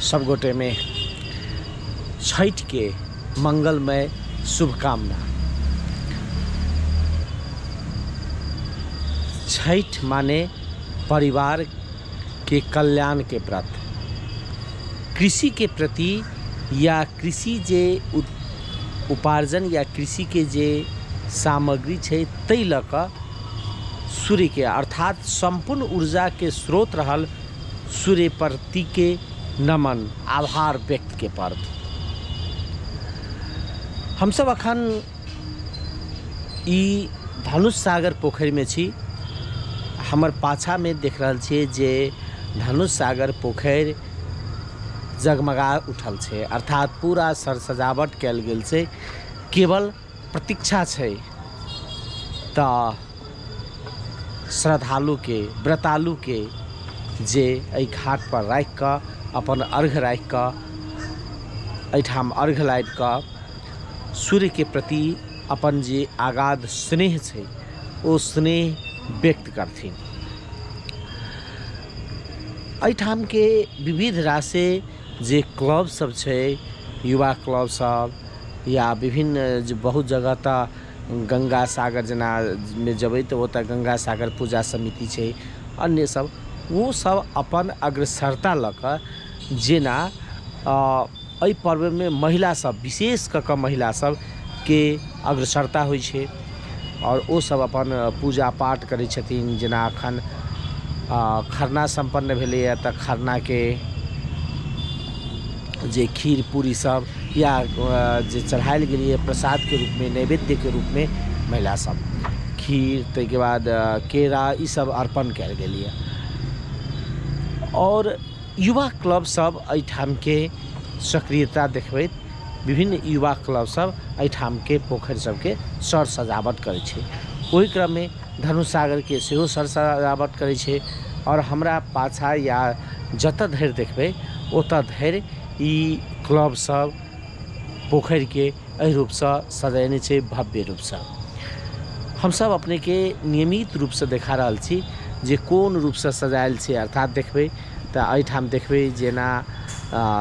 सब गोटेमे छठिके मंगलमय शुभकामना। छठि माने परिवारके कल्याणके व्रत। कृषिके प्रति या कृषि जे उपार्जन या कृषिके जे सामग्री छै ताहि लऽ कऽ सूर्यके अर्थात सम्पूर्ण ऊर्जाके स्रोत रहल सूर्य प्रतिके नमन आभार व्यक्तके पर्व। हमसब अखन ई धनुष सागर पोखरिमे छी। हमर पाछामे देख रहल छियै जे धनुष सागर पोखरि जगमगा उठल छै, अर्थात पूरा सर सजावट कयल गेल छै। केवल प्रतीक्षा छै तऽ श्रद्धालुके, व्रतालुके जे एहि घाटपर राखिकऽ अपन अर्घ राखिकऽ एहिठाम अर्घ लाबिकऽ सूर्यके प्रति अपन जे अगाध स्नेह छै ओ स्नेह व्यक्त करथिन। एहिठामके विविध रासे जे क्लब सब छै, युवा क्लब सब या विभिन्न जे बहुत जगह तऽ गङ्गा सागर जेना मे जेबै तऽ ओतऽ गङ्गा सागर पूजा समिति छै, अन्य सब ओ सब अपन अग्रसरता लऽ कऽ जेना एहि पर्वमे महिला सब विशेष कऽ कऽ महिला सबके अग्रसरता होइ छै आओर ओ सब अपन पूजा पाठ करै छथिन। जेना एखन खरना सम्पन्न भेलैए तऽ खरनाके जे खीर पूरी सब या जे चढ़ायल गेलैए प्रसादके रूपमे, नैवेद्यके रूपमे महिला सब खीर, ताहिके बाद केरा, ई सब अर्पण कयल गेलैए। आओर युवा क्लब सब एहिठामके सक्रियता देखबैत विभिन्न युवा क्लब सब एहिठामके पोखरि सबके सर सजावट करै छै। ओहि क्रममे धनुष सागरके सेहो सर सजावट करै छै। आओर हमरा पाछाँ या जतऽ धरि देखबै ओतऽ धरि ई क्लब सब पोखरिके एहि रूपसँ सजेने छै भव्य रूपसँ। हमसब अपनेके नियमित रूपसँ देखा रहल छी जे कोन रूपसँ सजायल छै। अर्थात देखबै तऽ एहिठाम देखबै जेना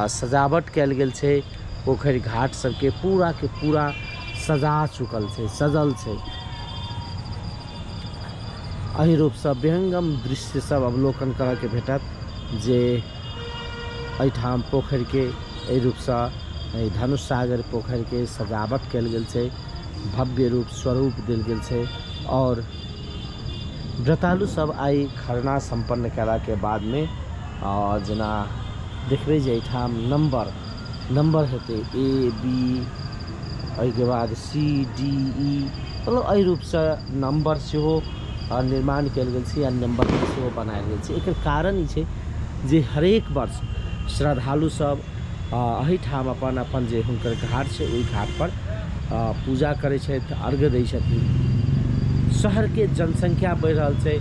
सजावट कयल गेल छै, पोखरि घाट सबके पूराके पूरा सजा चुकल छै, सजल छै। एहि रूपसँ विहंगम दृश्य सब अवलोकन करऽके भेटत जे एहिठाम पोखरिके एहि रूपसँ एहि धनुष सागर पोखरिके सजावट कयल गेल छै, भव्य रूप स्वरूप देल गेल छै। आओर व्रतालु सब आइ खरना सम्पन्न कयलाके बादमे जेना देखबै जे एहिठाम नम्बर नम्बर हेतै ए बी, एहिके बाद सी डी ई, मतलब एहि रूपसँ नम्बर सेहो निर्माण कयल गेल छै आ नम्बर सेहो बनायल गेल छै। एकर कारण ई छै जे हरेक वर्ष श्रद्धालु सब एहिठाम अपन अपन जे हुनकर घाट छै ओहि घाटपर पूजा करै छथि, अर्घ दै छथिन। शहरके जनसंख्या बढ़ि रहल छै,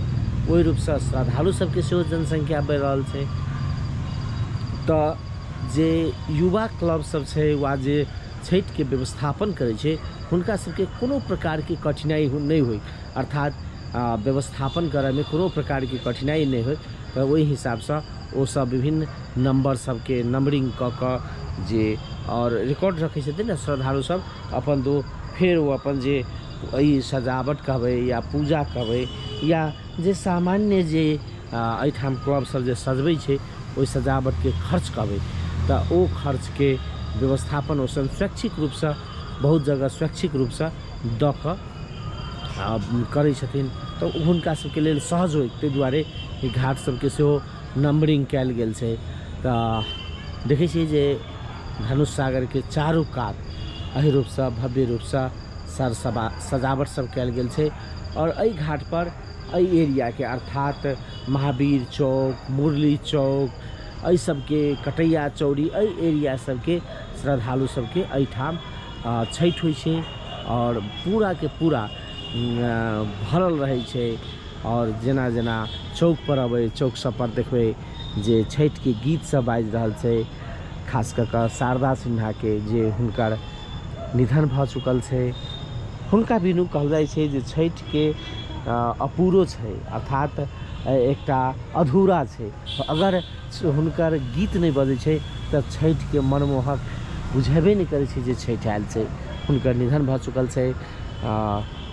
ओहि रूपसँ श्रद्धालु सबके सेहो जनसंख्या बढ़ि रहल छै। तऽ जे युवा क्लब सब छै वा जे छठिके व्यवस्थापन करै छै हुनका सबके कोनो प्रकारके कठिनाइ नहि होइ, अर्थात व्यवस्थापन करऽमे कोनो प्रकारके कठिनाइ नहि होइ, तऽ ओहि हिसाबसँ ओसब विभिन्न नम्बर सबके नम्बरिंग कऽ कऽ जे आओर रिकॉर्ड रखै छथिन ने श्रद्धालु सब अपन दो फेर ओ अपन जे एहि सजावट कहबै या पूजा कहबै या जे सामान्य जे एहिठाम क्लब सब जे सजबै छै ओहि सजावटके खर्च कहबै, तऽ ओ खर्चके व्यवस्थापन ओ सब स्वैच्छिक रूपसँ बहुत जगह स्वैच्छिक रूपसँ दऽ कऽ करै छथिन, तऽ हुनका सबके लेल सहज होइ ताहि दुआरे ई घाट सबके सेहो नम्बरिंग कयल गेल छै। तऽ देखै छियै जे धनुष सागरके चारू कात एहि रूपसँ भव्य रूपसँ सर सजावट सब कयल गेल छै। आओर एहि घाटपर एहि एरियाके अर्थात महावीर चौक, मुरली चौक, एहि सबके कटैया चौरी, एहि एरिया सबके श्रद्धालु सबके एहिठाम छठि होइ छै आओर पूराके पूरा भरल रहै छै। आओर जेना जेना चौकपर अबै, चौक सबपर देखबै जे छठिके गीत सब बाजि रहल छै, खास कऽ कऽ शारदा सिन्हाके जे हुनकर निधन भऽ चुकल छै, हुनका बिनु कहल जाइ छै जे छठिके अपूरो छै, अर्थात एकटा अधूरा छै। अगर हुनकर गीत नहि बजै छै तऽ छठिके मनमोहक बुझेबे नहि करै छै जे छठि आयल छै। हुनकर निधन भऽ चुकल छै,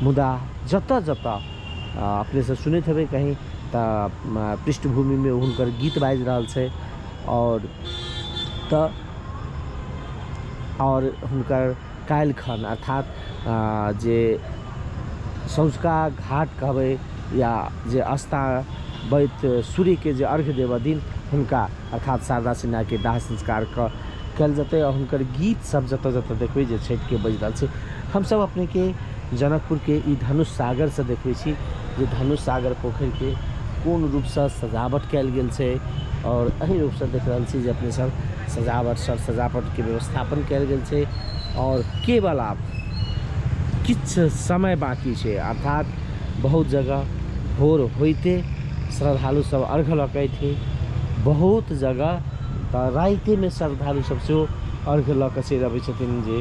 मुदा जतऽ जतऽ अपनेसँ सुनैत हेबै कहीँ तऽ पृष्ठभूमिमे हुनकर गीत बाजि रहल छै। आओर तऽ आओर हुनकर काल्हि खन अर्थात जे सँझुका घाट कहबै या जे अस्ताबैत सूर्यके जे अर्घ्य देबऽ दिन हुनका अर्थात शारदा सिन्हाके दाह संस्कार कयल जेतै। आओर हुनकर गीत सब जतऽ जतऽ देखबै जे छठिके बाजि रहल छै। हमसब अपनेके जनकपुरके ई धनुष सागरसँ देखबै छी जे धनुष सागर पोखरिके कोन रूपसँ सजावट कयल गेल छै। आओर एहि रूपसँ देख रहल छी जे अपने सब सजावट सर सजावटके व्यवस्थापन कयल गेल छै। आओर केवल आब किछु समय बाँकी छै, अर्थात बहुत जगह भोर होइते श्रद्धालु सब अर्घ लऽ कऽ अयथिन, बहुत जगह तऽ रातिमे श्रद्धालु सब सेहो अर्घ लऽ कऽ चलि अबै छथिन जे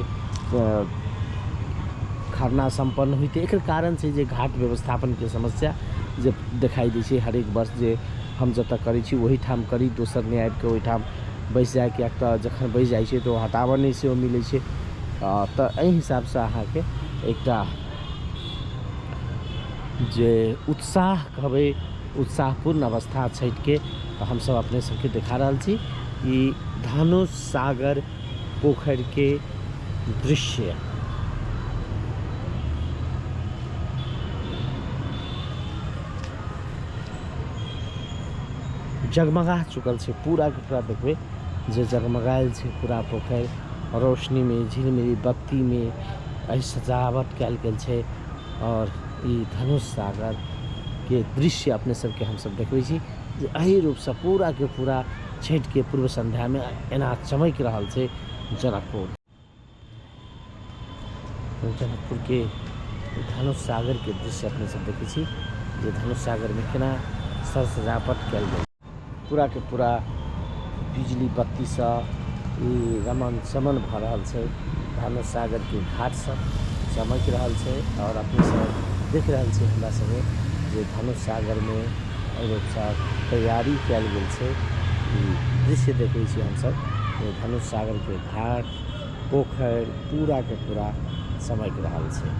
खरना सम्पन्न होइते। एकर कारण छै जे घाट व्यवस्थापनके समस्या जे देखाइ दै छै हरेक वर्ष, जे हम जतऽ करै छी ओहिठाम करी, दोसर नहि आबिकऽ ओहिठाम बैसि जाइ, किएक तऽ जखन बैसि जाइ छै तऽ ओ हटाबऽ नहि सेहो मिलै छै। तऽ एहि हिसाबसँ अहाँके एकटा जे उत्साह कहबै, उत्साहपूर्ण अवस्था छठिके, तऽ हमसब अपने सबके देखा रहल छी ई धनुष सागर पोखरिके दृश्य। जगमगा चुकल छै पूरा के पूरा, देखबै जे जगमगायल छै पूरा पोखरि रोशनीमे, झिलमिली बत्तीमे एहि सजावट कयल गेल छै। आओर ई धनुष सागरके दृश्य अपने सबके हमसब देखबै छी जे एहि रूपसँ पूरा के पूरा छठिके पूर्व संध्यामे एना चमकि रहल छै जनकपुर। जनकपुरके धनुष सागरके दृश्य अपने सब देखै छी जे धनुष सागरमे केना सर सजावट कयल गेल, पूरा के पूरा बिजली बत्तीसँ ई रमन चमन भऽ रहल छै। धनुष सागरके घाट सब चमकि रहल छै। आओर अपने सब देख रहल छी हमरा संगे जे धनुष सागरमे एहि रूपसँ तैयारी कयल गेल छै। ई दृश्य देखै छी हमसब जे धनुष सागरके घाट पोखरि पूरा के पूरा चमकि रहल छै।